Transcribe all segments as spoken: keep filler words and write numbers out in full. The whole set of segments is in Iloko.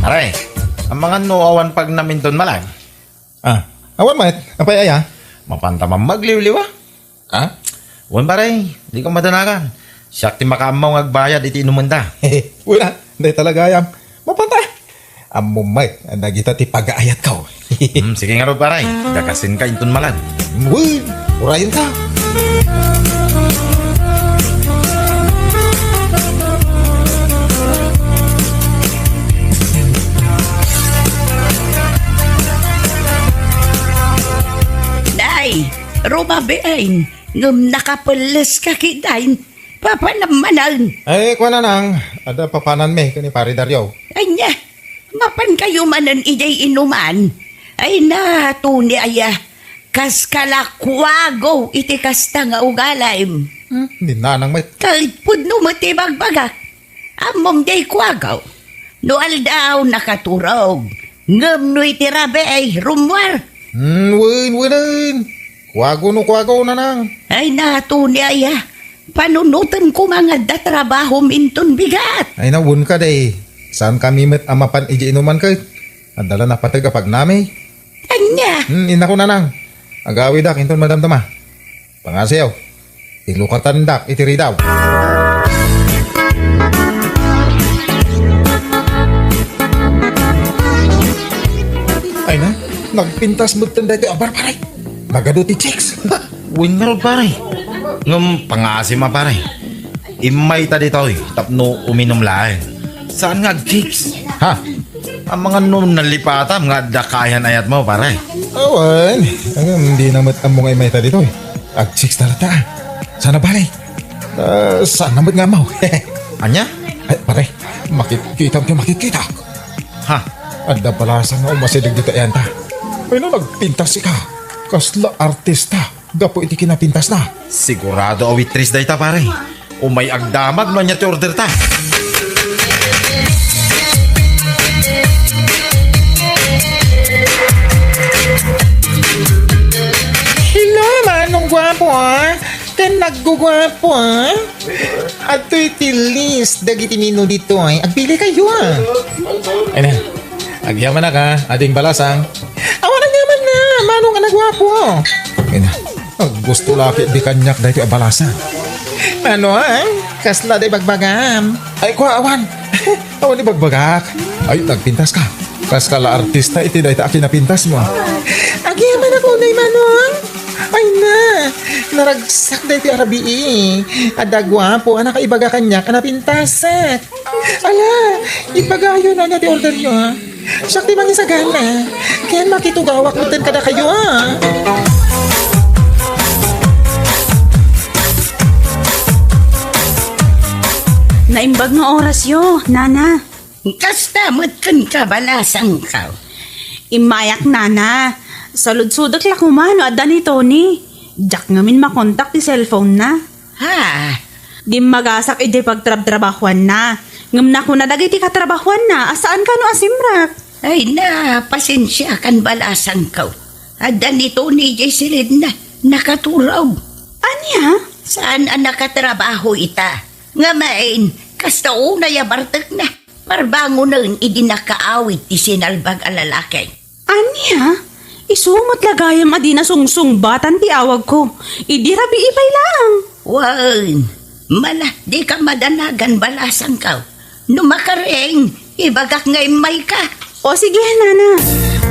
Pare, amangan no awan pagnam inton malag? Ah, awan met. Apay aya? Mapanta man magliwliwa. Ah? Wen, pare, dika madanagan. Siak ti makaammo nga agbayad iti inumenda. Wala, dayta la gayam. Mapanta. Ammom met, dagita ti pagaayatko. Hmm, sige ngarud, pare. Dakasinka inton malag. Wen, urayenta. Nay, rumabiin, ngem nakapelleska ketdin. Papanam manen. Ay, kuana nang, adda papananmi ken ni Pare Dario. Ania, mapankayo manen idiay inuman? Ay na, Tony aya, kas kalakuago iti kasta nga ugalim. Hmm, di nanang met. Ket pudno met ti bagbagak. Ammom diay kuagaw. No aldaw, nakaturog. Ngem no iti rabii, rummuar. Hmm, wen, wenen. Kuago no kuago, nanang. Ay, nato ni aya. Panunotem koma nga adda trabahom inton bigat. Ay, nawen ka, day. Saan kami met a mapan iti inuman ket? Adda la napateg a pagnami. Ania? Hmm, innako, nanang. Agawidak inton madamdama. Pangasiw, ilukatandak iti ridaw. Ay na, nagpintas metten daytoy a bar, pare. Nagadu ti chicks. Winner, pare. Ngem pangasim a, pare. Immay ta ditoy tapno uminum laeng. Saan nga agchicks? Ha? Amangan no nalipatam nga adda kaayan-ayatmo, pare. Awan. Ngem dina met ammo nga immay ta ditoy. Agchicks ta latta. Saan a bale? Ah, saan na met nga ammo? Ania? Ay, pare, makitkitam ti makitkitak. Ha? Adda balasang nga umasideg dita iyanta. Ay na, nagpintas ika. Kasla artista. Gapu iti kinapintasna. Sigurado a waitress dayta, pare. Umay agdamag no ania ti orderta. Hello, Manong Guapo, ah. Ken nagguguapo, ah. Adtoy ti list dagiti menu ditoy. Agpili kayo, ah. Ay na. Agyamanak, ah. Ading balasang. Awan, agyaman na, Manong a nagguapo. Ay na. Aggusto la ket di kaniak daytoy a balasang. Ano, ah? Kasla day bagbagam? Ay, kua, awan. Awan di bagbagak. Ay, nagpintas ka. Kas kala artista iti dayta a kinapintas mo. Agyamanak unay, Manong. Ay na, naragsak daytoy a rabii. Adda guapo a nakaibaga kaniak a napintasak. Ala, ipagayo na ti order yo, ah. Siak ti mangisagana. Ken makitugawak metten kadakayo, ah. Naimbag nga orasyo, nana. Kasta met kenka, balasangko. Immayak, nana. Saludsodek la koma no adda ni Tony. Diak ngamin makontak ti cellphone na. Ha? Dimmagasak idiay pagtrabtrabahuanna. Ngem nakuna dagiti katrabahuanna a saan kano a simrek. Ay na, pasensiakan, balasangko. Adda ni Tony idiay silidna. Nakaturog. Ania? Saan a nakatrabaho ita? Ngem, kasta unay a bartekna. Parbangonen idi nakaawid ti sinalbag a lalaki. Ania? Isu met la gayam a di nasungsungbatan ti awagko. Idi rabii pay laeng. Wen, mala, dika madanagan, balasangko. No makaring, ibagak nga immayka. O sige, nana.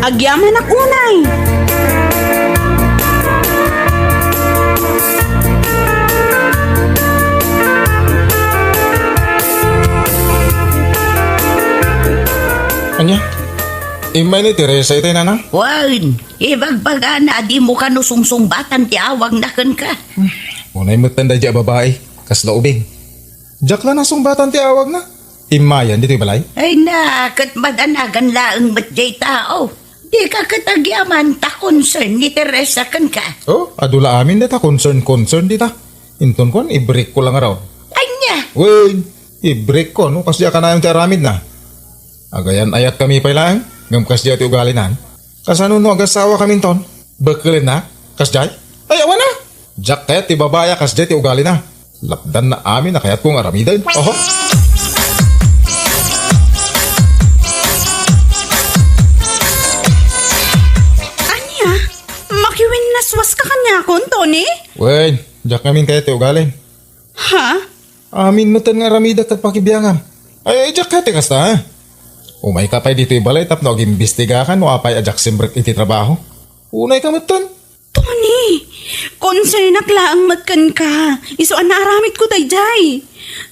Agyamanak unay. Ania? Immay ni Teresa itay, nana? Wen, ibagbagana a dimo kano sungsungbatan ti awagna kenka. Unay metten daydi a babai, kasla ubing. Diak la nasungbatan ti awagna. Immayan ditoy balay? Ay na, ket madanagan laeng met diay tao. Dika ket agyaman ta concern ni Teresa kenka. Oh, adu la amin dayta concern-concern dita. Inton kuan, ibrekko la ngarud. Ania? Wen, ibrekko no kasdiay a kanayon ti aramidna. Agayan-ayatkami pay laeng, ngem kasdiay ti ugalinan. Kasano no agasawa kaminton? Bekkelenna? Kasdiay? Ay, awan a! Diak kayat ti babai a kasdiay ti ugalina. Lapdanna amin a kayatko nga aramiden. Oho! Wen, diak ngamin kayat ti ugalim. Ha? Amin metten nga aramidek ket pakibiangam. Ay, ay, diak kayat ti kasta, ha? Umayka pay ditoy balay tapno agimbestigakan no apay a diak simrek iti trabaho. Unayka metten. Tony, concernak laeng met kenka. Isu a naaramidko daydiay.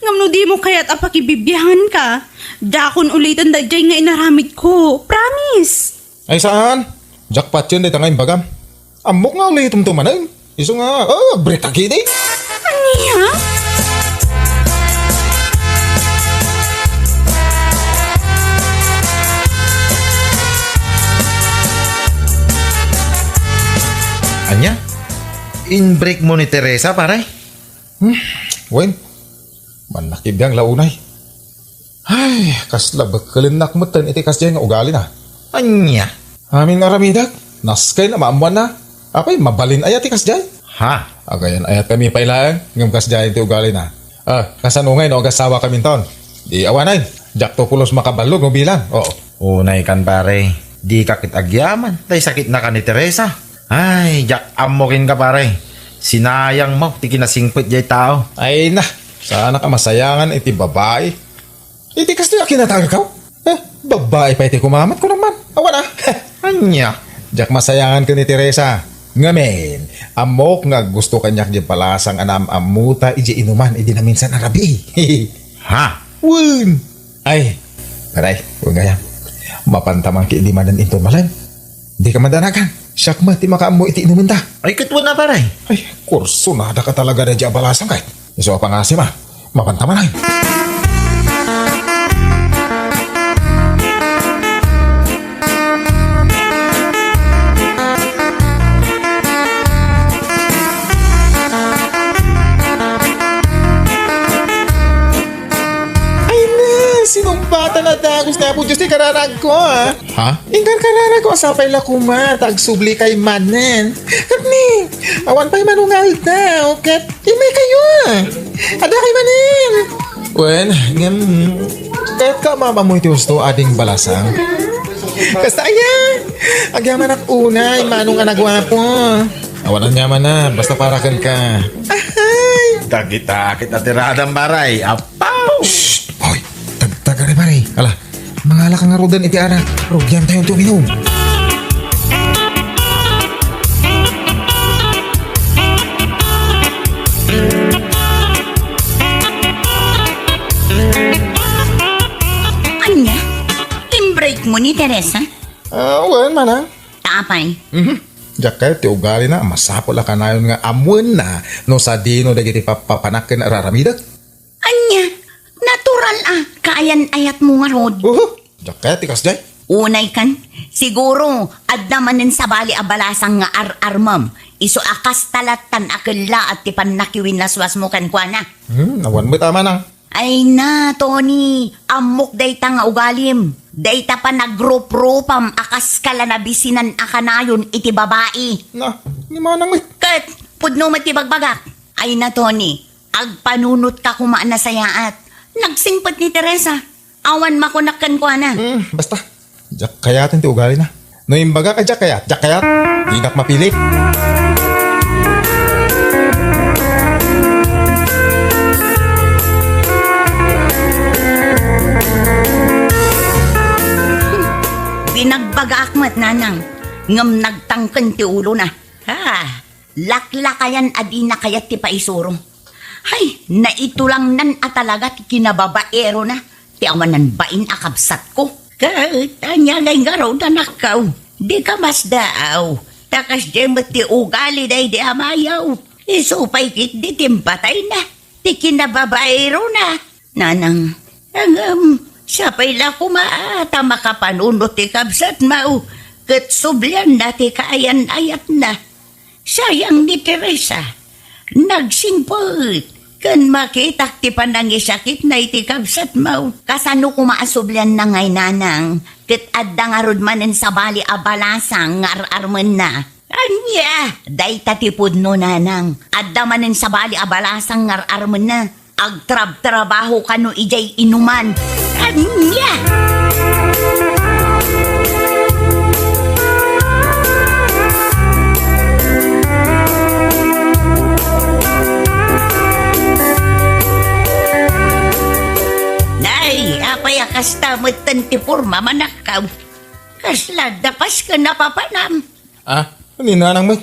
Ngem no dimo kayat a pakibibianganka, diakon uliten daydiay nga inaramidko. Promise. Ay, saan? Diak patien dayta nga imbagam. Ammok nga ulitemto manen. Isu nga, oh, agbrek ka gidi. Ania? Ania? Inbrekmo ni Teresa, pare? Hmm, wen. Mannakibiang la unay. Ay, kasla bekkelennak metten iti kasdiay nga ugalina. Ania? Amin nga aramidek, naskayna maammoanna. Apay, mabalin aya ti kasdiay? Ha? Agayan-ayatkami pay laeng, ngem kasdiay ti ugalina. Ah, kasano ngay no agasawa kaminton? Di awanen, diakto pulos makaballog no bilang. Oo. Unaykan, pare. Dika ket agyaman, tay sakitnaka ni Teresa. Ay, diak ammo kenka, pare. Sinayangmo ti kinasingpet jay tao. Ay na, saanak a masayangan iti babai. Iti kastoy a kinatagakaw? Eh, babai pay ti kumamat ko naman. Awan a. Ania? Diak masayangan ken ni Teresa. Ngamin, ammok nga aggusto kaniak di balasang a naam-ammota iti inuman idi naminsan a rabii. Ha? Wen. Ay, aray, wen gayam. Mapantaman ki idi manen inton malem. Dika madanagan. Siak met ti makaammo iti inumenda. Ay, ket wen a, pare. Ay, kursunada ka talaga daydiay a balasang kay. Isu a pangasim a. Mapantaman ay. Ay na, sinumpatan a dagus ni Apo Dios ti kararagko, a. Ha? Inkarkararagko a sapay la koma ta agsubli kay manen. Ket ni, awan pay manungaldaw, ket immay kayo, a. Adda kay manen. Wen, ngem, kayat ka maammo iti husto, ading balasang? Kasta aya, agyamanak unay, manong a naguapo. Awan aniaman a, basta para kenka. Ahay! Dagita ket natiradam, pare. Apaw! Shh! Hoy! Tagtagari, pare. Ala, mangalaka ngaruden iti arak. Rugian tayo ti uminom. Ania? Inbrekmo ni Teresa? Ah, wen, manang. Ta apay? Mhm. Diak kayat ti ugalina, masapul a kanayon nga ammoenna no sadino dagiti pappapanak ken ar-aramidek. Ania? Natural a kaayan-ayatmo ngarud. Uhu, diak kayat ti kasdiay. Unaykan, siguro, adda manen sabali a balasang nga ar-armem. Isu a kasta lattan a kellaat ti pannakiwinnaswasmo kenkuana. Hmm, awan met a manang. Ay na, Tony, ammok dayta nga ugalim. Dayta panagruprupam a kas kala nabisinan a kanayon iti babai. Na, ni manang met. Ket, pudno met ti bagbagak. Ay na, Tony, agpanunotka koma a nasayaat. Nagsingpet ni Teresa. Awan makunak kenkuana. Hmm, basta. Diak kayaten ti ugalina. No imbagak a diak kayat, diak kayat. Dinak mapilit. Binagbagaak met, nanang, ngem nagtangken ti ulona. Ha? Laklakayan a dina kayat ti paisuro. Hay, naitulangnan a talaga ti kinababaerona ti awanan bain a kabsatko. Ket ania ngay ngarud, anakko? Dika masdaaw, ta kasdiay met ti ugali daydi a mayaw. Isu pay ketdi ti impatayna ti kinababaerona. Nanang, ngem, sapay la koma ta makapanunot ti kabsatmo, ket sublianna ti kaayan-ayatna. Sayang ni Teresa. Nagsingpet ken makitak ti panangisakitna iti kabsatmo. Kasano koma a sublianna ngay, nanang, ket adda ngarud manen sabali a balasang nga ar-armenna. Ania? Dayta ti pudno, nanang. Adda manen sabali a balasang nga ar-armenna. Agtrabtrabaho kano idiay inuman. Ania? Metten ti porma, manakkaw. Kasla dapas ken napapanam. Ah, ni nanang met.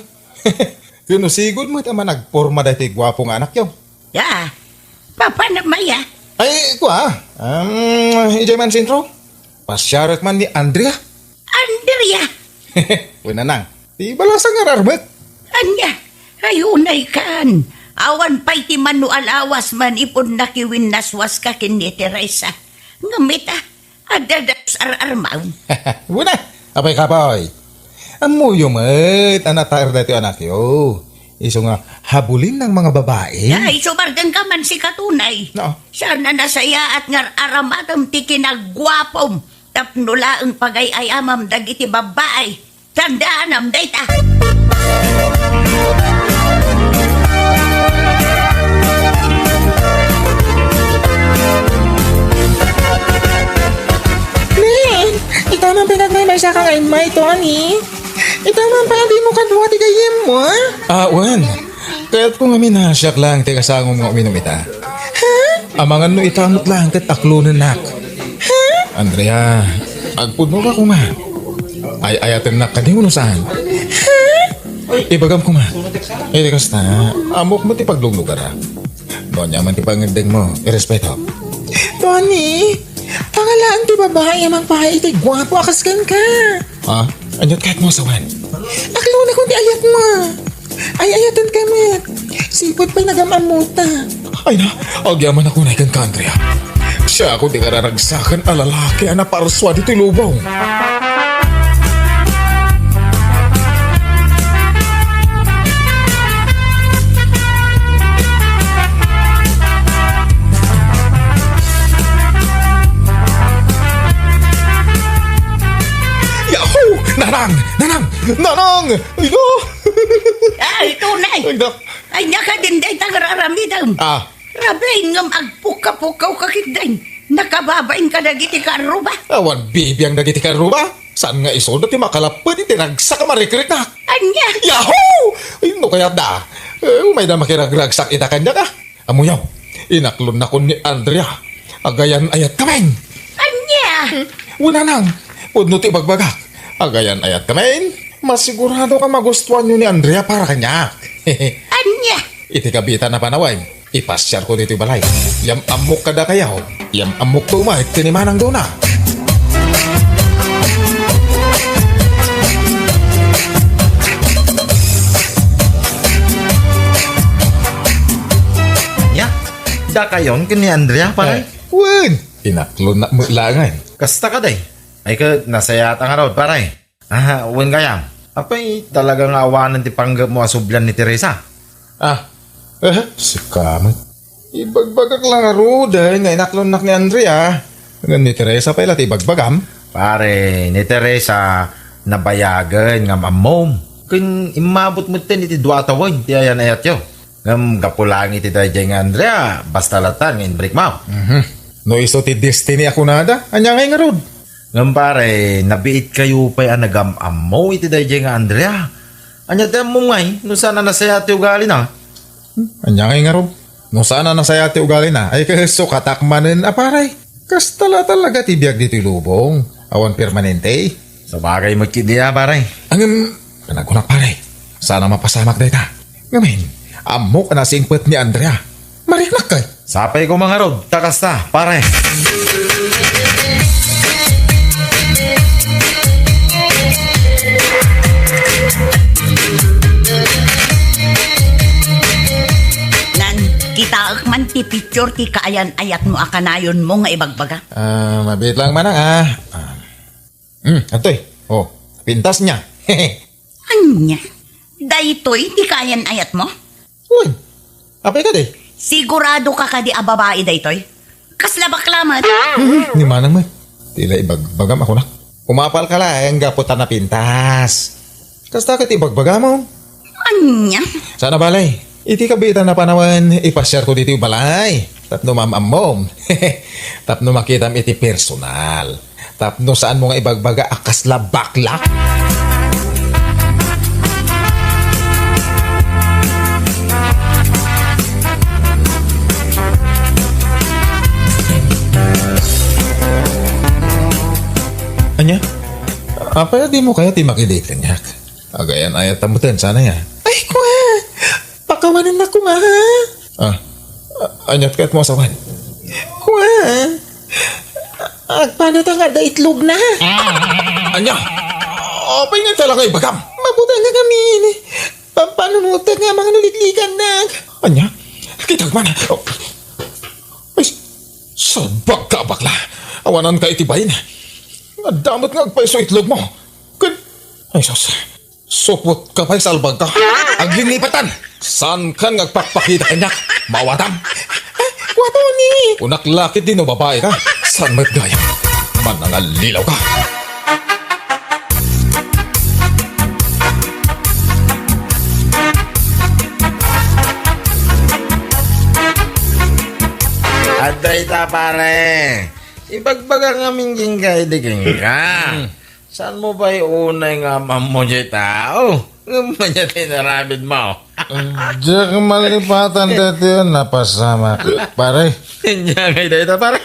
Ken no sigud met a managporma daytoy guapo nga anakyo. Ya, papanam aya. Ay, kua, um, idiay man sentro. Pasiarek man ni Andrea. Andrea? Wen nanang, ti balasang nga ararmek. Ania? Ay, unay kan. Awan pay ti mano a lawas manipud nakiwinnaswaska ken ni Teresa. Ngem ita, adda dagus ar-armaw. Wen a, apay kapoy. Ammoyo met a nataer daytoy anakyo. Isu nga habulin ng mga babae. Ay, sumardengka man sika, Tunay. No. Saan a nasayaat nga ar-aramadem ti kinaguapom tapno laeng pagay-ayamam dagiti babae. Tandaanam dayta. Nen, ita man pinagmaymaysa ka nga immay, Tony. Ita man pay a dimo kadua ti gayyemmo, a? Ah, wen. Kayatko ngamin a siak laeng ti kasangom nga uminom ita. Ha? Amangan no ita met laeng ket aklonennak. Ha? Andrea, agpudno ka koma. Ay-ayatennak kadi wenno saan? Ha? Ibagam koma. Iti kasta, ammok met ti pagluglugarra. No ania man ti pangngegdengmo, irespeto. Tony, pangalaen ti babae a mangpaay iti guapo a kas kenka. Ha? Ania't kayatmo a sawen? Aklonakon ti ayatmo. Ay-ayatenka met. Sipud pay nagam-ammota. Ay na, agyamanak unay kenka, Andrea. Siakon ti kararagsaken a lalaki a naparsua ditoy lubong. Yahoo! Nanang! Nanang! Nanang! Ay, no! Ay, Tunay! Ay, nak! Ay, nakadinday ta aramidem. Ah. Rabiin ngem agpukkapukkawka ketdin. Nakababain kadagiti karruba. Awan bibiang dagiti karruba. Saan nga isu ti makalapped iti ragsak a marikriknak. Ania? Yahoo! Ay, no kayat da? Eh, umayda makiragragsak ita kaniak, a. Ammoyo, inaklonnakon ni Andrea. Agayan-ayatkami. Ania? Hmm, wen nanang, pudno ti ibagbagak. Agayan-ayatkami. Masigurado ka magustuanyo ni Andrea para kaniak. Ania? Iti kabiitan a panawen, ipasiarko ditoy balay. Yam-ammok kadakayo. Yam-ammokto met ken ni Manang Dona. Ania? Dakayon ken ni Andrea, pare? Eh, wen! Inaklonnak met laengen. Kasta kadi? Ay ket, nasayaat ngarud, pare. Ah, wen gayam. Apay, talaga nga awanen ti panggepmo a sublian ni Teresa? Ah, eh, sika met. Ibagbagak la ngaruden nga inaklonnak ni Andrea. Ngem ni Teresa pay la ti ibagbagam. Pare, ni Teresa, nabayagen nga am-ammom. Ken immabut metten iti dua a tawen ti ayan-ayatyo. Ngem gapu laeng iti daydiay nga Andrea, basta latta nga inbrikmo. Mhm. No isu ti destiny a kunada, ania ngay ngarud? Ngem pare, nabiitkayo pay a nagam-ammo iti daydiay nga Andrea. Ania ti ammom ngay no saan a nasayaat ti ugalina? Hmm, ania ngay ngarud? No saan a nasayaat ti ugalina, ay ket sukatak manen a pare. Kasta la talaga ti biag ditoy lubong. Awan permanente. Sabagay met ketdi a, pare. Ngem, panagkunak, pare. Saan a mapasamak dayta. Ngamin, ammok a nasingpet ni Andrea. Mariknak ket. Sapay koma ngarud, ta kasta, pare. Nan, kitaek man ti picture ti kaayan-ayatmo a kanayonmo nga ibagbaga. Ah, mabiit lang manang, ah. Ah. Hmm, adtoy. Oh, pintas nia. Ania? Daytoy ti kaayan-ayatmo? Wen. Apay kadi? Sigurado ka kadi a babai daytoy? Kasla bakla met. Hmm, ni manang met. Ti la ibagbagam a kunak. Umapal ka laeng gapu ta napintas. Kasta ket ibagbagam. Ania? Saan a bale. Iti kabiitan a panawen, ipasiarko ditoy balay. Tapno maam-ammom. Tapno makitam iti personal. Tapno saanmo nga ibagbaga a kasla bakla. Ania? Apay a dimo kayat ti makidit kaniak? Agayan-ayat ta metten sana ya. Ay, kua! Pakawanennak koma, ha? Ah, a-, ania ti kayatmo a sawen? Kua! Agpano ta nga adda itlogna? Ania? Apay nga talaga ibagam? Mabutang nga kami. Pampanunutek nga mga nuliklikannak. Ania? Kitag man. Oh. Ay, sabagka, bakla. Awananka iti bain. Adda met nga agpayso itlogmo. Ken, ay, sus. Supotka pay, salbagka. Aglinipatan. Saankan nga agpakpakita kaniak? Maawatam. Kua, Tony. Kunak la ketdi no babaika. Saan met gayam? Manangallilaw ka. Adda ita, pare. Ibagbaga ngamin kenka idi kenka. Hmm. Saanmo pay unay nga amanmo diay tao? Ngem ania ti inaramidmo? Ah, diak malipatan daytoy a napasamak, pare. Ania ngay dayta, pare?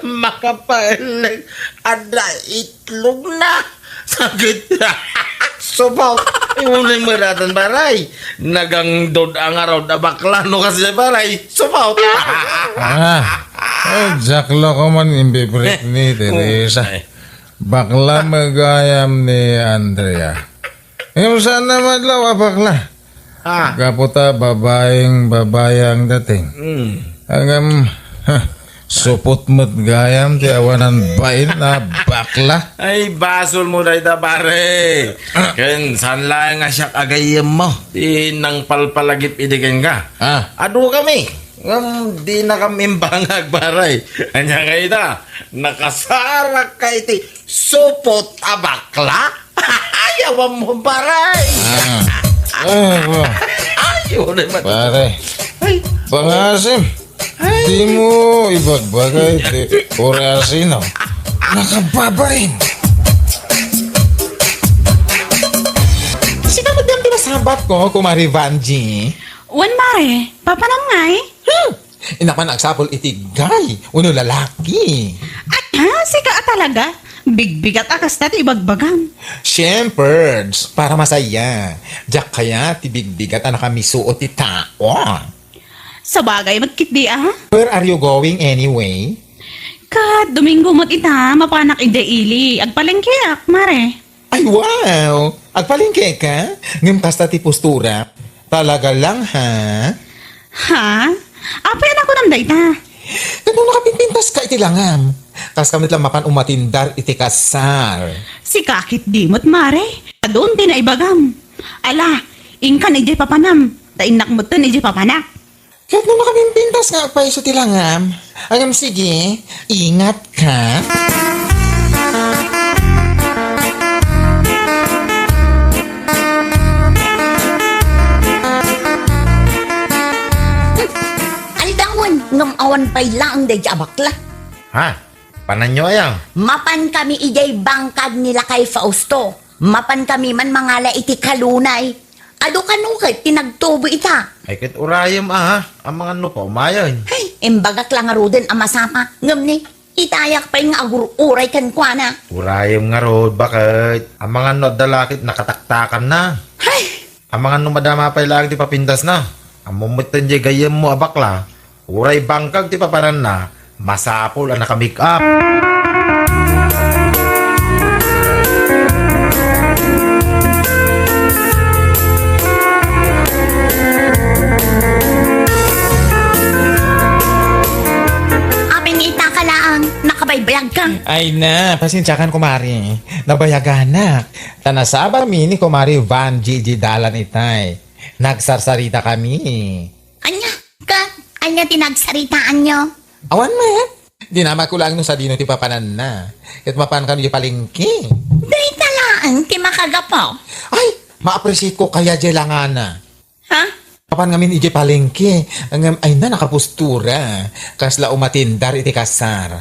Makapaelleng, adda itlogna. Sakit. Subaw. Unay meratan, pare. Nagangdod a ngarud a bakla no kasdiay, pare. Subaw. Ah, ay, diak la koma imbibrik ni Teresa. Ay. Bakla met gayam ni Andrea. Ngem saan a madlaw a bakla. Ah. Gapu ta babaeng babai ang dating. Hmm. Ngem, ha, supot met gayam ti awanan bain a bakla. Ay, basolmo dayta, pare. Ah. Ken saan laeng a siak a gayyemmo ti nangpalpalagip idi kenka. Ah. Adu kami. Ngem dinakam imbangag, pare. Ania ngay ita? Nakasarakka iti supot a bakla? Ay, awanmo, pare. Ah. Ah, wa. Ay, unay man. Pare. Ay. Pangasim. Ay. Dimo ibagbaga iti orasino. Nakababain. Sika met gayam ti masabatko, Kumare Vangie. Wen, mare, papanam ngay? Hmm. Innak man agsapul iti guy wenno lalaki. Ania, sika a talaga? Bigbigat a kasta ti ibagbagam. Siempre, para masaya. Diak kayat ti bigbigat a nakamisuot ti tao. Sabagay met ketdi a. Where are you going anyway? Ket Domingo met ita, mapanak idiay ili. Agpalengkeak, mare. Ay, wow! Agpalengkeka? Ngem kasta ti postura. Talaga lang, ha? Ha? Apay a nakunam dayta? Ket no nakapinpintaska iti langam, kaska met la mapan umatindar iti kasar. Sika ketdi met, mare. Adun ti naibagam. Ala, inkan idiay papanam, ta innak metten idiay papanak. Ket no makapimpintas nga agpayso ti langam, agam sige, ingat ka. Aldawen, ngem awan pay laeng daydiay a bakla. Ha? Pananyo aya? Mapan kami idiay bangkag ni Lakay Fausto. Mapan kami man mangala iti kalunay. Adu kano ket ti nagtubo ita. Ay, ket urayem a, amangan no paumayen. Ay, imbagak la ngaruden a masapa. Ngem ni, itayak pay nga agur-uray kenkuana. Urayem ngarud, baket? Amangan no adda la ket nakataktakanna. Ay! Amangan no madama pay laeng ti papintasna. Ammom metten diay gayyemmo a bakla. Uray bangkag ti papananna, masapul a naka-make-up. Apay nga ita ka laeng, nakabaybayag ka. Ay na, pasensiakan, kumare. Nabayaganak. Ta nasaba mi ni Kumare Vangie iti dalan itay. Nagsarsarita kami. Ania? Ket ania ti nagsaritaanyo? Awan met. Dinamagko laeng no sadino ti papananna. Ket mapan kano idiay palengke. Dayta laeng ti makagapu. Ay, ma-appreciate ko kaya diay langana. Ha? Mapan ngamin idiay palengke. Ngem ay na nakapustura. Kasla umatindar iti kasar.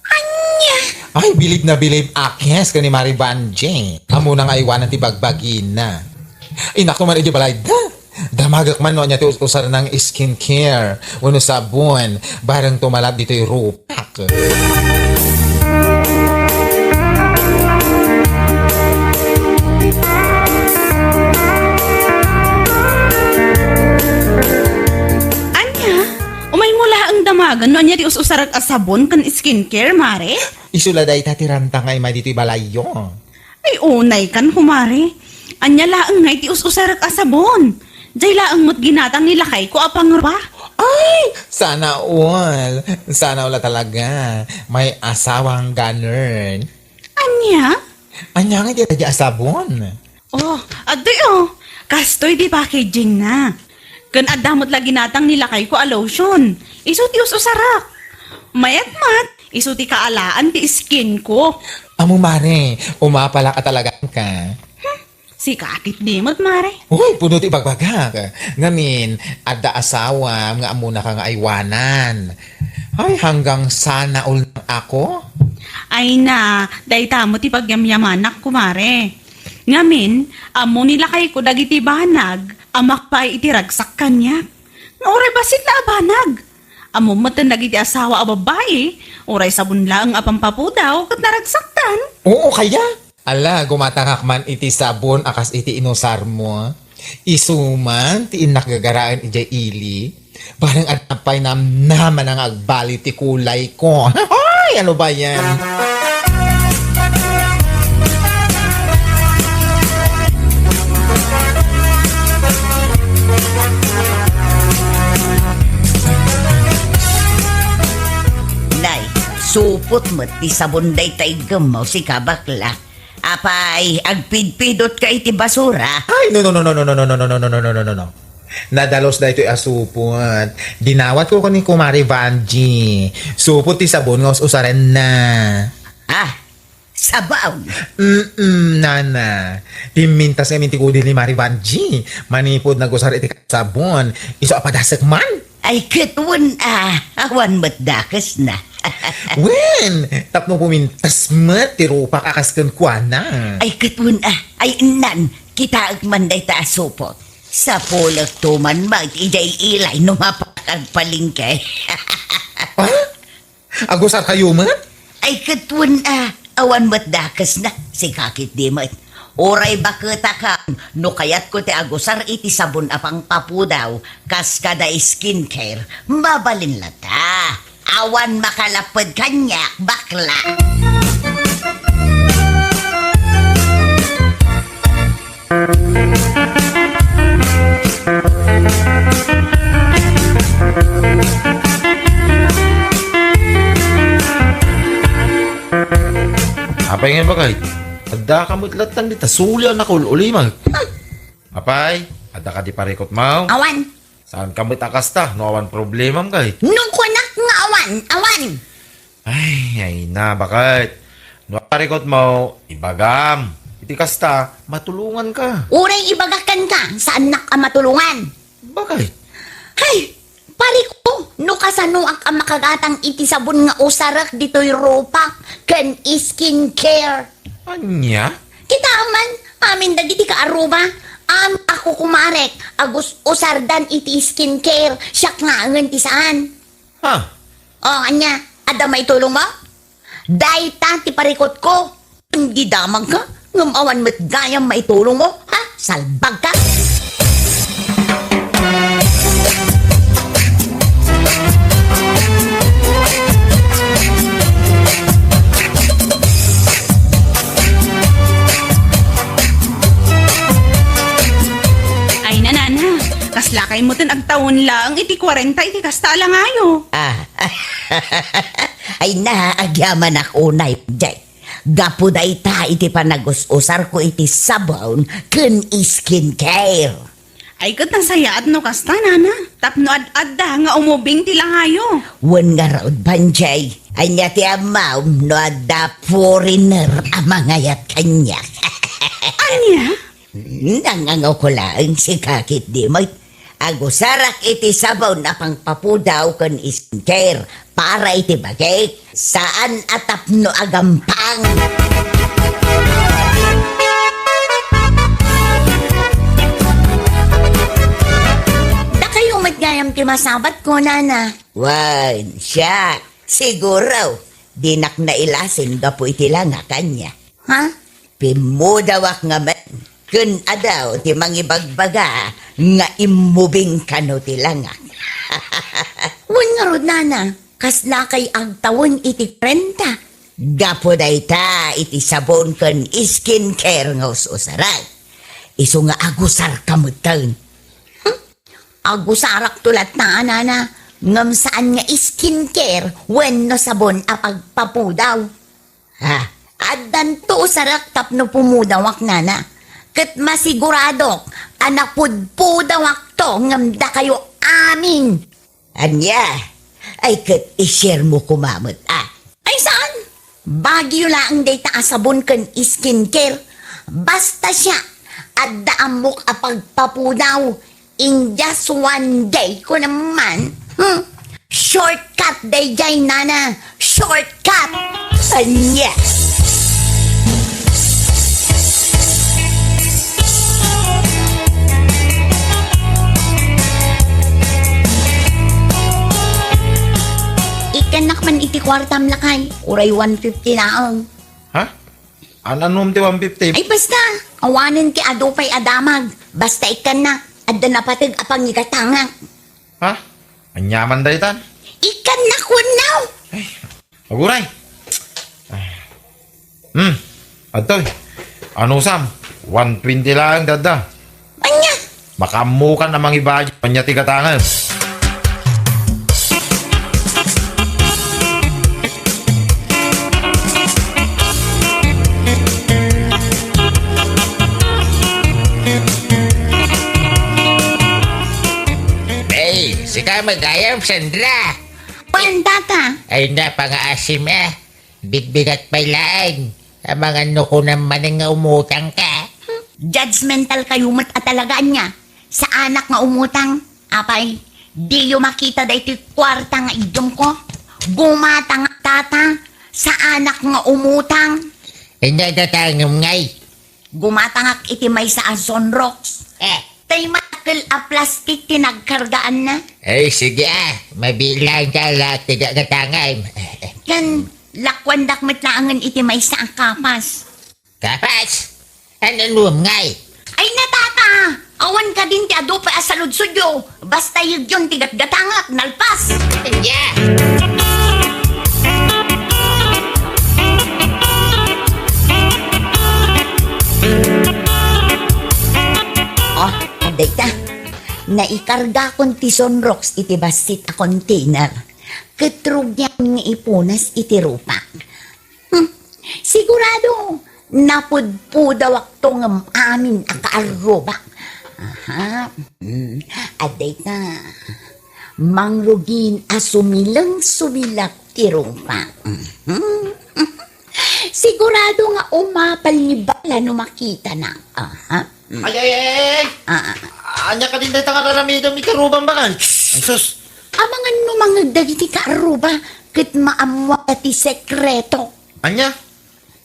Ania? Ay, bilib na bilib a kes ken ni Mare Vangie. Ammona nga aywanan ti bagbagina. Innak man idiay balayda. Damagek man no ania ti us-, usarnang skincare wenno sabon, bareng tumala ditoy rupak. a sabon ken skincare, Mare? Isu la dayta ti ranta nga immay ditoy balayyo. Ay, unay kan, kumare. Ania laeng ngay ti us-usarek a sabon? Jay laeng met ginatang ni lakayko a pangrupa. Ay, sana all. Sana all a talaga. May asawang ganun. Ania? Ania nga iti daydi a sabon? Oh, adtoy, oh. Kastoy ti packaging na. Ken adda met la ginatang ni lakayko a lotion. Isu ti us-usarek. Mayat met, isu ti kaalaan ti skin ko. Amo, mare, umapalak a talaga ka. Hmm, sika ketdi met, mare. Uy, puno ti bagbagak. Ngamin, adda asawam nga ammona ka nga aywanan. Ay, hanggang sana all nang ako? Ay na, dayta met ti pagyamyamanak, kumare. Ngamin, ammo ni lakayko dagiti banag a makapaay iti ragsak kaniak. Nga uray bassit la a banag. Ammo met dagiti asawa a babbai, uray sabon laeng a pampapudaw ket naragsakdan. Oo, kaya? Ala, gumatangak man iti sabon a kas iti inusarmo. Isu man ti innak gagaraen idiay ili. Bareng adda pay namnama nga agbali ti kulayko. Ay, ano ba yan? Nay, supot met ti sabon dayta iggemmo, sika bakla. Apay, agpidpidot ka iti basura? Ay, no, no, no, no, no, no, no, no, no, no, no, no, no, no, no. Nadalus daytoy a supot. Dinawat ko ni Kumare Vanji. Supot ti sabon nga us-usarenna. Ah, sabon? Mm-mm, nana. Immintas ngamin ti kudil ni Mare Vanji. Manipud nagusar iti sabon. Isu a padasek man. Ay, ket wen a, awan met dakesna. Wen, tapno pumintas met ti rupak a kas kenkuana. Ay, ket wen a, ay, innan, kitaek man dayta a supot. Sapulek to man met idiay ilay no mapakagpalengke. Ah? Agusar kayo met? Ay, ket wen a, awan met dakesna, sika ketdi met. Uray baketakam, no kayatko ti agusar iti sabon a pangpapudaw, kas kada skincare, mabalin latta. Awan makalapped kaniak, bakla. Apay nga, bakay? Adda ka met latta dita, sulia na kul-ulimag. Apay, adda ka di parikot mo? Awan. Saan ka met a kasta, no awan problemam, kay? No kunak nga awan, awan. Ay, ay na, bakit? No, parikot mo, ibagam. Iti kasta, matulungan ka. Uray ibagak kenka, saannak a matulungan. Bakit? Hay, pariko, no kasanoak a makagatang iti sabon nga usarek ditoy rupak ken skincare. Ania? Kitaem man, amin dagiti kaarruma, am-, a kukumarek, agus-usardan iti skincare, siak laengen ti saan. Ha? O, ania? Adda maitulongmo? Dayta ti parikutko. Di damagka, ngem awan met gayam maitulongmo, ha? Salbagka! Ay, nanana, kaslakay metten agtawen laeng iti kuarenta iti kasta a langayo. Ah, ay na, agyamanak unay, Jay. Gapu dayta iti panagus-usarko iti sabon ken skincare. Ay, ket nasayaat no kasta, nana. Tapno ad-adda nga umubing ti langayo. Wen ngarud, Banjay. Ania ti ammom no adda foreigner a mangayat kaniak? Ania? Nangangawko laeng, sika ketdi met. Agusarak iti sabon a pangpapudaw ken skincare para iti bagik. Saan a tapno a gampang. Dakayo met gayam ti masabatko, nana. Wen, siak. Siguro, dinak nailasin gapu iti langak, ania. Ha? Pimmudawak ngamin, ken adu ti mangibagbaga nga immubing kano ti langak. Wen ngarud, nana, Kaslakay agtawen iti kuarenta? Gapu dayta iti sabon ken skincare nga us-usarek. Isu nga agusarka metten. Hmm? Agusarakto latta, nana, ngem saan nga skincare wenno sabon a pagpapudaw. Ha, addanto usarek tapno pumudawak, nana. Ket masiguradok a napudpudawakto ngem dakayo amin. Ania? Ay, ket i-share mo koma met, a. Ay, saan? Baguyo laeng dayta a sabon ken skincare. Basta siak, adda ammok a pagpapudaw. In just one day, kunam man. Hmm? Shortcut daydiay, nana. Shortcut! Ania? Ikkannak man iti kuartam, lakay. Uray one fifty laeng. Ha? An-, annom ti one fifty? Ay, basta. Awanen ti adu pay a damag. Basta ikkannak. Adda napateg a pangigatangak. Ha? Ania man daytan? Ikkannak wenno? Ay, aguray. Hmm. Adtoy. Anusam, one twenty laeng dadda. Ania? Makaammokan a mangibagi. Ania ti gatangem? Ay, sika met gayam, Sandra. Wen, tata. Ay, napangaasim, eh. Bigbigat pay laeng. Amangan no kunam manen nga umutang ka. Judgmental kayo met a talaga, ania. Saanak nga umutang. Apay, diyo makita daytoy kuarta nga iddumko? Gumatangak, tata. Saanak nga umutang. Ania gatangem ngay? Gumatangak iti maysa a Sunrocks. Eh. Tay madakkel a plastik ti nagkargaanna. Ay, sige, ah. Mabilang ka la ti gagatangem. Ken lakuandak met laengen iti maysa a kapas. Kapas? An-, annom ngay? Ay, na, tata! Awan kadin ti adu pay a saludsodyo. Basta yegyon ti gatgatangak, nalpas. Yeah. Oh, adayta. Naikargakon ti Sunrocks iti bassit a container. Ket rugiam nga ipunas iti rupak. Hmm, sigurado, napudpudawakto ngem amin a kaarrubak. Aha, hmm, adayta, mangrugin a sumileng-sumilak ti rupak. Mhm. Sigurado nga umapal ni Bala no makitana. Aha. Hmm. Ay, ay, ay, ay, ay! Ah, ah. Ania kadin dayta nga ar-aramidem iti rubam, bakay? Ay, sus! Amangan no mangngeg dagiti kaarruba ket maammoda ti sekreto. Ania?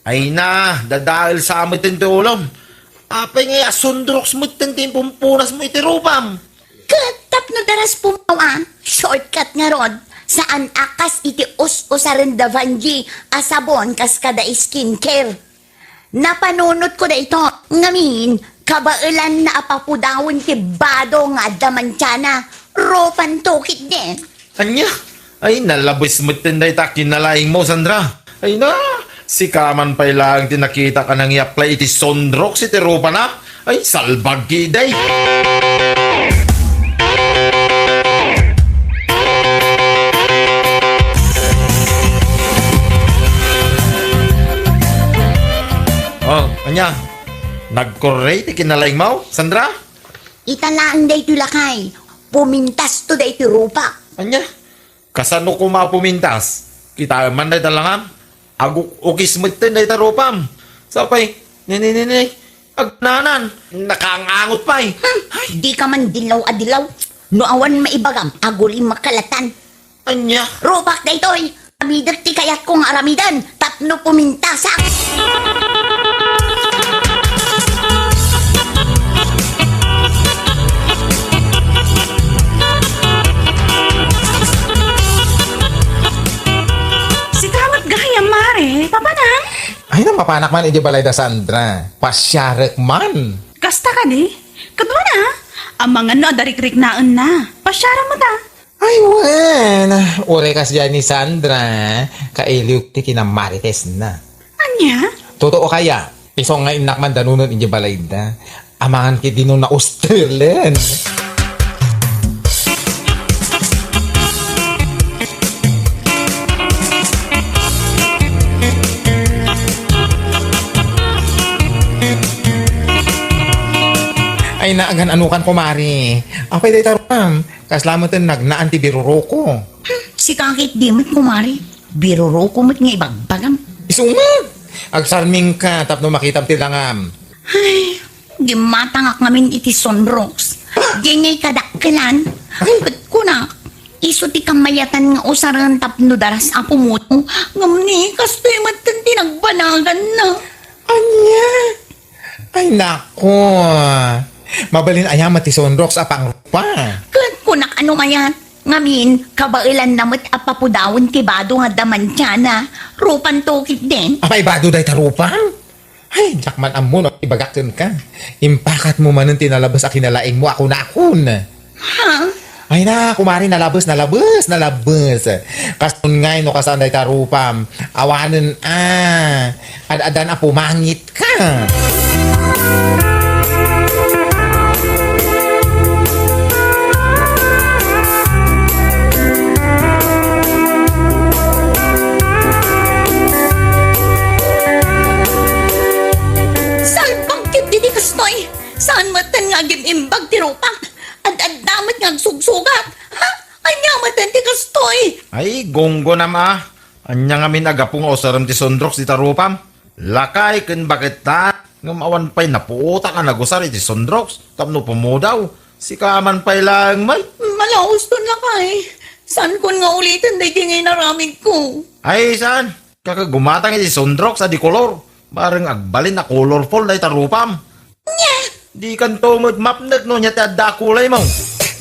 Ay na, dadael sa metten ti ulom. Apay ngay a Sunrocks metten ti impumpunasmo iti rubam? Ket tapno daras pumaw a, shortcut ngarud, saan a kas iti us-usaren da Vanjie a sabon kas kada skincare. Napanunotko daytoy. Ngamin, kabaelanna a papudawen ti bado nga adda mantiana. Rupanto ketdin. Ania? Ay, nalabes metten dayta kinalaingmo, Sandra. Ay na, sika man pay laeng ti nakitak a nangiapply iti Sunrocks iti rupana. Ay, salbag ketdi. Oh, ania? Nagkurre ti kinalaingmo, Sandra? Ita laeng daytoy, lakay. Pumintasto daytoy rupak. Ania? Kasano koma a pumintas? Kitaem man dayta langam. Aguk-ukis metten dayta rupam. Sapay, ni, ni, ni, ni, agnanan. Nakaangangot pay. Hmm, ay, dika man dilaw a dilaw. No awan maibagam, agulim makalatan. Ania? Rupak daytoy. Aramidek ti kayatko nga aramiden tapno pumintasak. Sika met gayam, Mare. Papanam? Ay, no mapanak man idi balay da Sandra. Pasiarek man. Kasta kadi? Kadua na? Amangan no adda rikriknaenna. Pasiaram met a. Ay, wen. Uray kasdiay ni Sandra, kailiw ti kinamarites na. Ania? Totoo kaya? Isu nga innak mandanunon idiay balayda. Amangan ketdi no naustelen. Ay, naagan-anukan, kumare. Apay dayta ruam? Kasla met nagnaan ti biruroko. Hmm, sika ketdi met, kumare. Biruroko met nga ibagbagam. Isu met! Agsarmingka tapno makitam ti langam. Ay, gimmatangak ngamin iti sunrox. Diay nga ikadakkelan. Ay. Ket kunak, isu ti kamayatan nga usaren tapno daras a pumudaw. Ngem ni, kastoy met ti nagbanaganna. Ania? Ay, nako. Mabalin aya met ti sunrox a pangrupa? Ket kunak a no mayat. Ngamin, kabaelanna met a papudawen ti bado nga adda mantiana. Rupanto ketdin. Apay bado dayta rupam? Ay, diak man ammo no ibagak kenka. Impakatmo manen ti nalabes a kinalaingmo a kunakon. Ha? Ay na, kumare, nalabes, nalabes, nalabes. Kaston ngay no kasano dayta rupam. Awanen a. Ad-adan a pumangitka. Salbag ketdi ti kastoy. Saan metten nga agim-imbag ti rupak? Ad-adda met nga agsugsugat. Ha? Ania metten ti kastoy? Ay, gunggonam a. Ania ngamin a gapu nga usarem ti sunrox dita rupam? Lakay ken bakettan, ngem awan pay napuotak a nagusar iti sunrox tapno pumudaw. Sika man pay laeng met. Malauston, lakay. Saankon nga uliten daydi nga inaramidko. Ay, saan? Kakagumatang iti sunrox a di kolor. Bareng agbalin a colorful dayta rupam. Nya! Dikanto met mapnek no ania ti adda a kulaymo.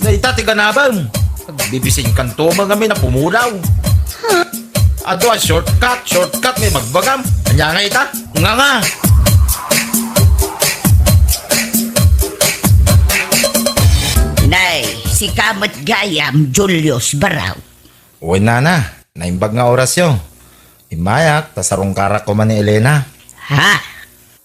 Dayta ti ganabem. Agbibisinkanto met ngamin a pumudaw. Huh? Adu a shortcut, shortcut nga ibagbagam. Ania nga ita? Nga nga! Nay, sika met gayam, Julius Barao. Wen, nana, naimbag nga orasyo. Immayak, ta sarungkarak koma ni Elena. Ha?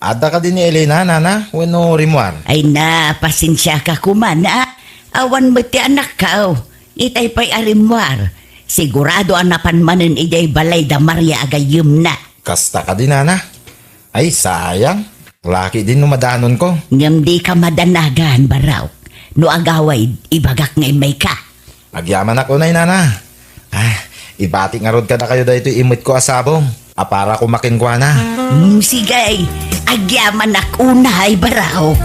Adda kadi ni Elena, nana, wenno rimmuar? Ay na, pasensiaka koma, a. Awan met ti anakko. Itay pay a rimmuar. Sigurado a napan manen idiay balay da Maria a gayyemna. Kasta kadi, nana? Ay, sayang. Laki din no madanonko. Ngem dika madanagan, Barao. No agawid, ibagak nga immayka. Agyamanak unay, nana. Ah, ibati ngarud kadakayo daytoy immetko a sabong. Aparako makenkuana. Hmm, sige. Agyamanak unay, Barao.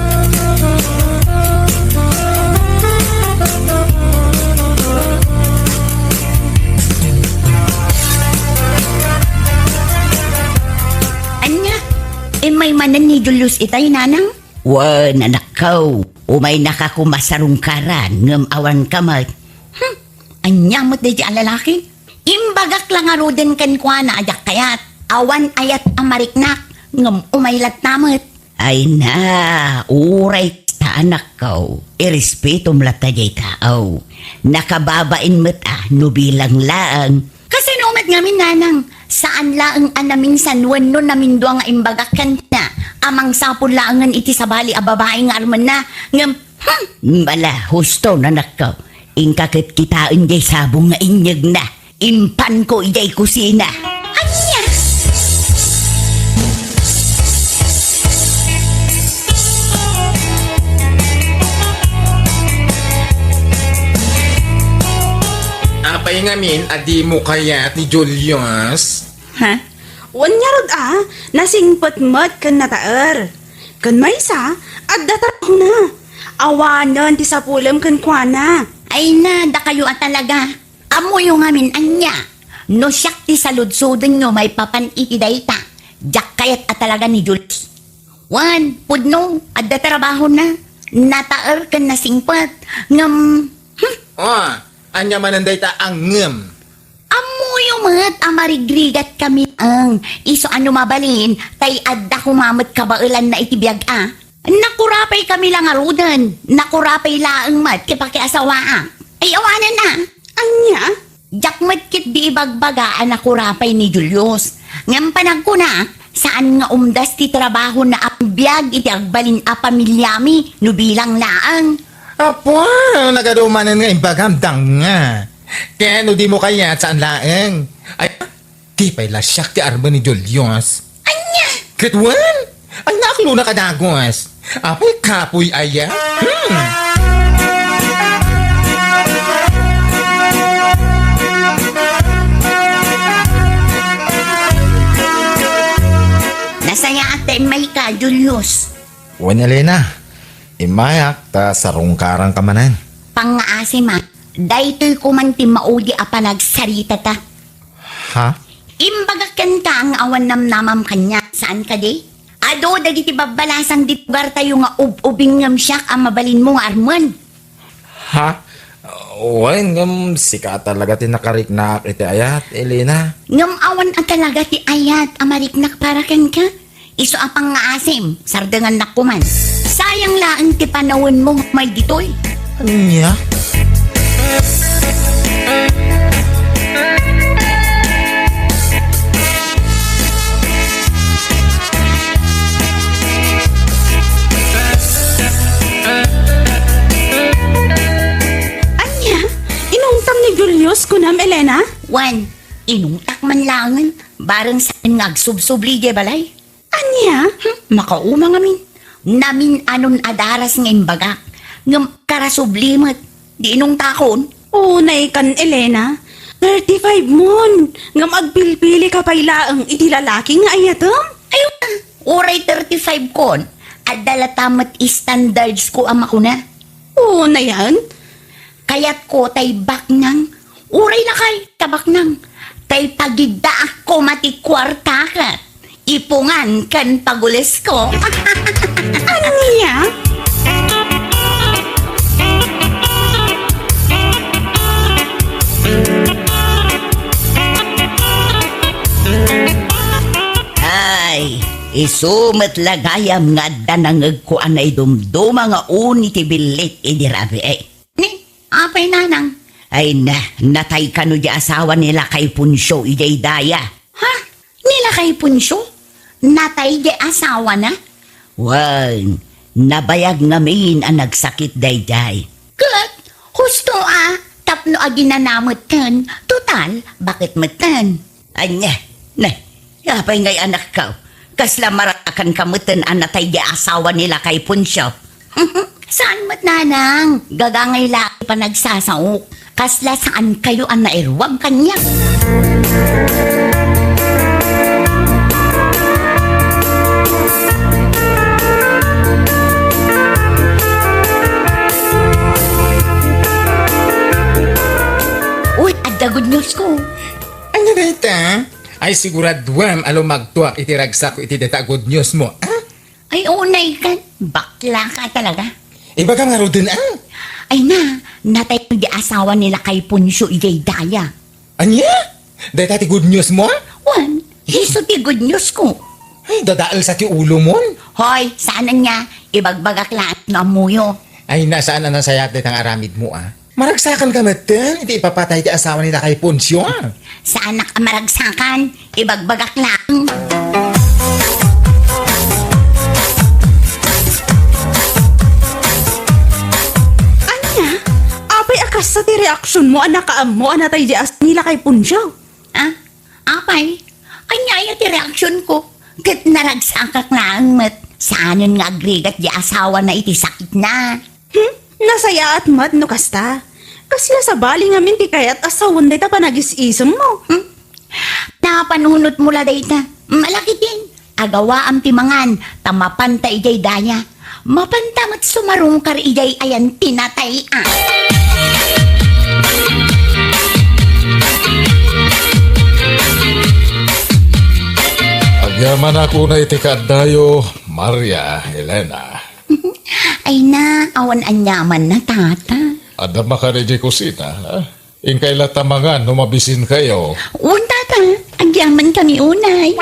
Ania? Immay manen ni Julius itay, nanang? Wen, anakko, umaynaka koma sarungkaran, ngem awanka met. Hmm, ania met daydi a lalaki? Imbagak la ngaruden kenkuana a diak kayat. Awan ayat a mariknak, ngem umay latta met. Ay na, uray ta, anakko, irespetom latta diay tao. Nakababain met a no bilang laeng. Kasano met ngamin, nanang? Saan laeng a naminsan wenno namindua nga imbagak kenkuana a mangsapul laengen iti sabali a babai nga armenna. Ngem, hmm, bala, husto, anakko. Inka ket kitaen diay sabong nga inyegna. Impanko idiay kusina. Ania? Apay ngamin a dimo kayat ni Julius? Ha? Wen ngarud a, nasingpet met ken nataer. Ken maysa, adda trabahona. Awanen ti sapulem kenkuana. Ay na, dakayo a talaga. Ammoyo ngamin ania? No siak ti saludsodenyo maipapan iti dayta, diak kayat a talaga ni Julius. Wen, pudno, adda trabahona. Nataer ken nasingpet. Ngem, hmm. Oh, ania manen dayta a ngem? Ammoyo met a marigrigatkami laeng. Isu a no mabalin, tay adda koma met kabaelanna iti biag a. Nakurapaykami la ngaruden. Nakurapay laeng met ti pakiasawaak. Ay, awanen a. Ania? Diak met ketdi ibagbaga a nakurapay ni Julius. Ngem panagkunak, saan nga umdas ti trabahona a biag iti agbalin a pamiliami no bilang laeng. Apo, nagadu manen nga imbagam, danga. Ken no dimo kayat, saan laeng. Ay, di pay la siak ti armen ni Julius. Ania? Ket wen, ay, naaklonak a dagus. Apay kapoy aya? Hmm. Nasayaat ta immayka, Julius. Wen, Elena, immayak ta sarungkaranka manen. Pangngaasim a, daytoy koman ti maudi a panagsaritata. Ha? Imbagak kenka nga awan namnamam kaniak, saan kadi? Adu dagiti babbalasang ditoy lugartayo nga ub-ubing ngem siak a mabalinmo nga armen. Ha? Wen, ngem sika talaga ti nakariknak iti ayat, Elena. Ngem awan a talaga ti ayat a mariknak para kenka. Isu a pangngaasim, sardengannak koman. Sayang laeng ti panawenmo nga umay ditoy. Ania? Ania? Inungtam ni Julius kunam, Elena? Wen, inungtak man laengen, bareng saan nga agsubsubli idiay balay. Ania? Hmm, makauma ngamin. Namin-anon a daras nga imbagak. Ngem karasubli met. Di inungtakon. Unaykan, Elena. Thirty-five mon. Ngem agpilpilika pay laeng iti lalaki nga ayatem? Ay, uray thirty-five kon. Adda latta met standards ko a makuna. Unayan? Kayatko tay baknang, uray lakay ta baknang, tay pagiddaak koma ti kuarta ket ipungan ken pagulesko. Ania? Ay, isu met la gayam nga adda nangegko a naidumduma nga uni ti billit idi rabii. Ni, apay, nanang? Ay na, natay kano di asawa ni Lakay Poncio idiay daya. Ha? Ni Lakay Poncio? Natay di asawana? Wen, nabayag ngamin a nagsakit daydiay. Ket, husto a, tapno aginana metten, total, bakit metten? Ania, ne, apay ngay anakko? Kasla maragsakanka metten a natay di asawa ni Lakay Poncio? Saan met, nanang? Gagangay la ti panagsasaok. Kasla saan kayo a nairuam kaniak? Uy, adda good news ko. Ania dayta? Ay, siguraduam a lumagtoak iti ragsakko iti dayta a good news mo, a? Ay, unaykan. Bakla ka talaga. Ibagam ngaruden, a? Ay na, natay di asawa ni Lakay Poncio idiay daya. Ania? Dayta ti good news mo, a? Wen, isu ti good news ko. Ay, dadaelsa ti ulomon. Hoy, saan ania, ibagbagak laeng no ammoyo. Ay na, saan a nasayaat dayta nga aramidmo, a? Maragsakanka metten iti ipapatay ti asawa ni Lakay Poncio, a? Saanak a maragsakan, ibagbagak laeng. Ania? Apay a kasta ti reaksionmo a nakaammo a natay di asawa ni Lakay Poncio? A? Apay? Ania aya ti reaksionko? Ket naragsakak laeng met. Saanen nga agrigat di asawana iti sakitna. Hmm? Nasayaat met no kasta. Kasla sabali ngamin ti kayat a sawen dayta panagis-isemmo. Hmm? Napanunotmo la dayta. Malakitin, agawaam ti mangan, ta mapanta idiay daya. Mapanta met sumarungkar idiay ayan ti natay, a. Agyamanak unay ti kaaddayo, Maria Elena. Ay na, awan aniamanna, tata. Adda makan idiay kusina, a? Inkay latta mangan no mabisinkayo. Wen, tata, agyamankami unay.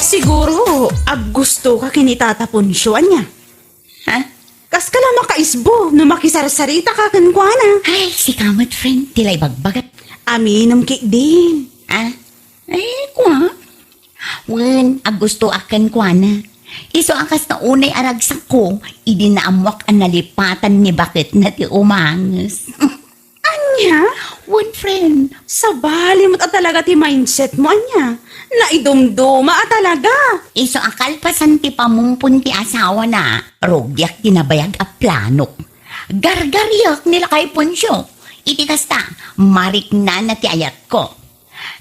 Siguro, Aggustoka ken ni Tata Poncio, ania? Ha? Kaska la makaisbo no makisarsaritaka kenkuana. Ay, sika met, friend, ti la ibagbagak. Aminom ketdin. Ha? Ay, kua? Wen, aggustoak kenkuana. Isu a kasta unay a ragsakko, idi naammoak a nalipatan ni baketna ti umanges. Ania? Wen, friend. Sabali met a talaga ti mindset mo, ania? Naidumduma a talaga. Isu a kalpasan ti pamumpon ti asawana, rugiak ti nabayag a planok. Gargariak ni lakay Poncio. Iti kasta, mariknana ti ayatko.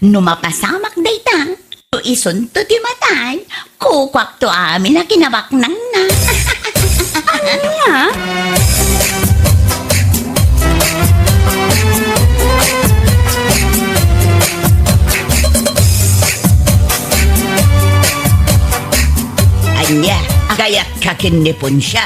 No mapasamak dayta, no isunto ti matay, kukuakto amin a kinabaknangna. Ania? Ania, agayatka ken ni Poncio?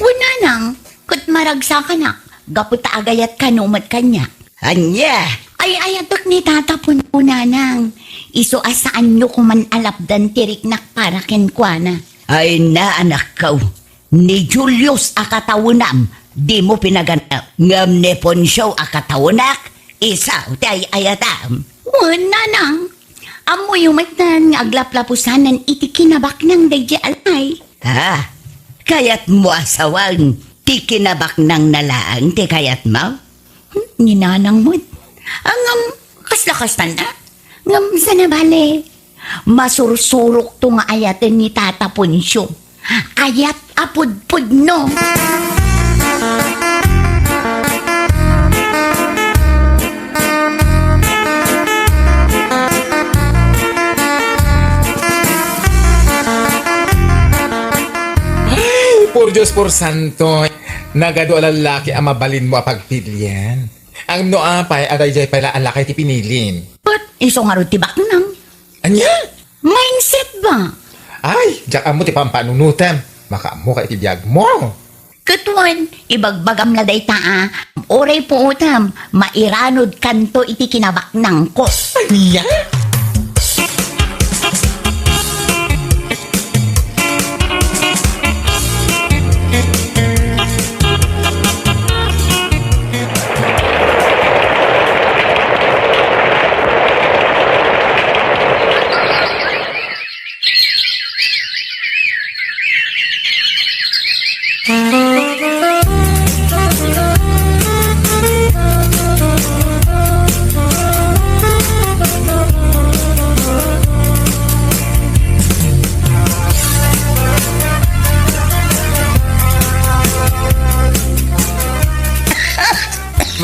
Wen, nanang, ket maragsakanak, gapu ta agayatkano met kaniak. Ania? Ay-ayatek ni Tata Poncio, nanang. Isu a saanyo koman a lapdan ti riknak para kenkuana. Ay na, anakko. Ni Julius a katawenam, dimo pinaganaw. Ngem ni Poncio a katawenak, isu ti ay-ayatam. Wen, nanang. Ammoyo met nga aglaplapusanan iti kinabaknang daydiay a lakay. Ha? Kayatmo a sawang ti kinabaknangna laeng ti kayatmo? Hmm, ni nanang met. Ah, ngem, kasla kastan, ah? Ngem, saan a bale? Masursurokto nga ayaten ni Tata Poncio. Ayat a pudpudno. Ay, por Dios, por santo. Nagadu a lallaki a mabalinmo a pagpilian. Ngem no apay a daydiay pay la a lakay ti pinilim? Ket isu ngarud ti baknang. Ania? Mindset ba? Ay, diak ammo ti pampanunotem. Makaammoka iti biagmo. Ket wen, ibagbagam la dayta a, uray puotem, mairanudkanto iti kinabaknangko. Ania?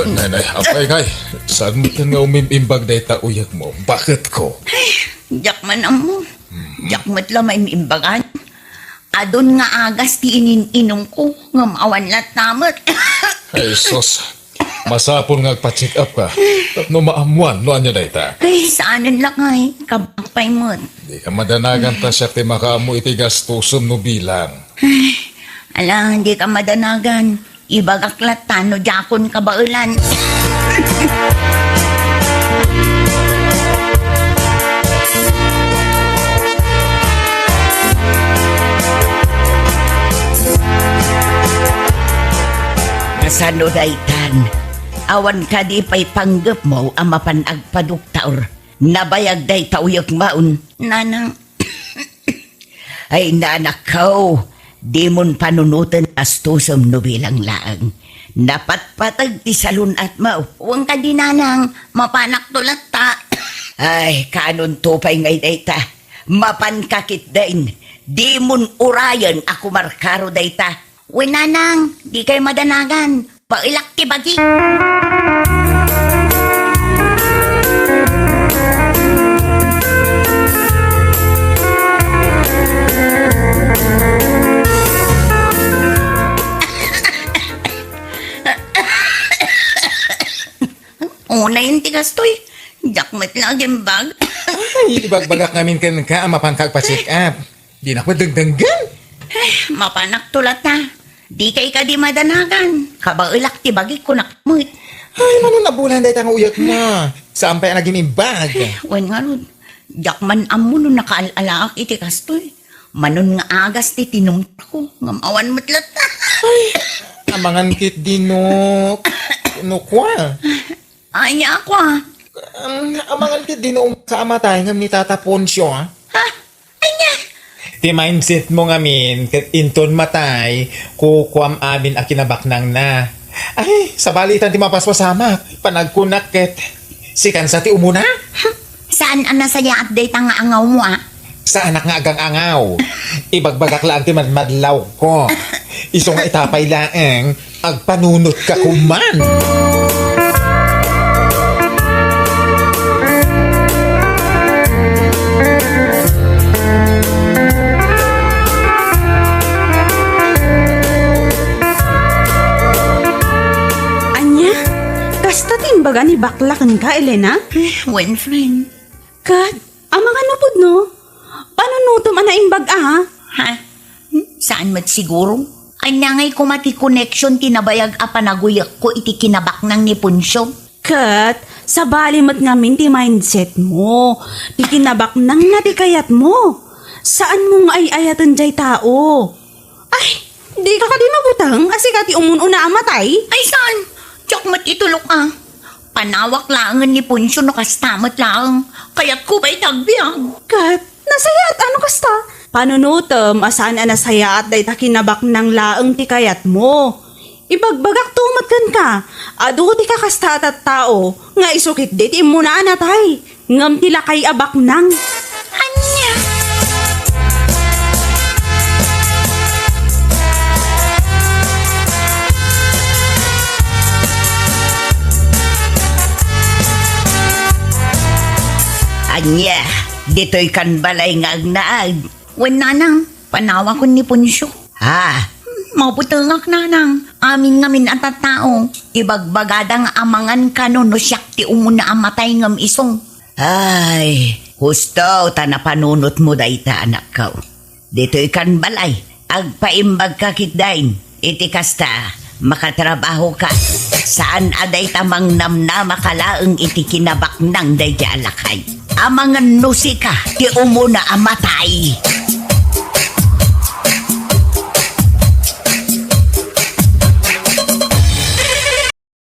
Nay, nay, apay ngay, saan met nga umim-imbag dayta uyekmo? Baketko? Diak man ammo. Diak met la maim-imbagan. Adun nga agas ti inin-inumko, ngem awan latta met. Ay, sus. Masapul nga agpa-check up ka. Tapno maammuan no ania dayta. Ay, saanen lakay. Kabak pay met. Dika madanagan ta siak ti makaammo iti gastosem no bilang. Ay, ala, dika madanagan. Ibagak latta no diakon kabaelan. Kasano daytan? Awan kadi pay panggepmo a mapan agpadoktor? Nabayag dayta uyekmon. Nanang, Ay, nanakko, dimon panunoten gastosem no bilang laeng. Napatpateg ti salun-atmo. Wen kadi, nanang, mapanakto latta. Ay, kaanonto pay ngay dayta? Mapanka ketdin. Dimon urayen a kumarkaro dayta. Wen, nanang, dikay madanagan. Baelak ti bagi. Unayen ti gastoy. Diak met la agimbag. Ay, ibagbagak ngamin kenka a mapanka agpa-check up. Dinak met dengdenggen. Ay, mapanakto latta. Dikay kadi madanagan. Kabaelak ti bagik, kunak met. Ay, mano nabulan dayta nga uyekmo? Saan pay a nagim-imbag? Wen ngarud, diak man ammo no nakaal-alaak iti kastoy. Manon nga agas ti tinumtako, ngem awan met latta. Amangan ketdino, no kua. Ania kua? Um, amangan ketdino umsa a matay ngem ni Tata Poncio, ah? Ha? Ania? Ti mindset mo ngamin, ket inton matay, kukuam amin a kinabaknangna. Ay, sabali itan ti mapaspasamak. Panagkunak ket, sikan sa ti umuna? Saan a nasayaat dayta nga angawmo, ah? Saanak nga agang-angaw. Ibagbagak laeng ti madmadlawko. Isu nga ita pay laeng, agpanunotka koma. Ania? Kasta ti imbaga ni bakla kenka, Elena? Wen, friend. Ket, amangan no pudno? Panunotem a naimbag a? Ha? Hmm? Saan met siguro? Ania ngay koma ti connection ti nabayag a panaguyekko iti kinabaknang ni Poncio? Ket, sabali met ngamin ti mindset mo. Ti kinabaknangna ti kayatmo. Saan mo nga ay-ayaten jay tao. Ay, di ka kadi mabuteng a sika ti umun-una a matay? Ay, saan? Diak met itulok a. Panawak laengen ni Poncio no kasta met laeng. Kayatko pay ti agbiag. Ket, nasayaat a no kasta. Panunotem a saan a nasayaat dayta kinabaknang laeng ti kayatmo. Ibagbagakto met kenka, adu ti kakasta a tattao nga isu ketdi ti immuna a natay, ngem ti lakay a baknang. Ania? Ania, ditoy kan balay nga agnaed? Wen, nanang, panawakon ni Poncio. Ha? Mabutengak, nanang. Amin ngamin a tattao, ibagbagada nga amangan kano no siak ti umuna a matay ngem isu. Ay, husto ta napanunotmo dayta, anakko. Ditoy kan balay, agpaimbagka ketdin. Iti kasta, makatrabahoka. Saan a dayta mangnamnamaka laeng iti kinabaknang daydiay a lakay. Amangan no sika ti umuna a matay.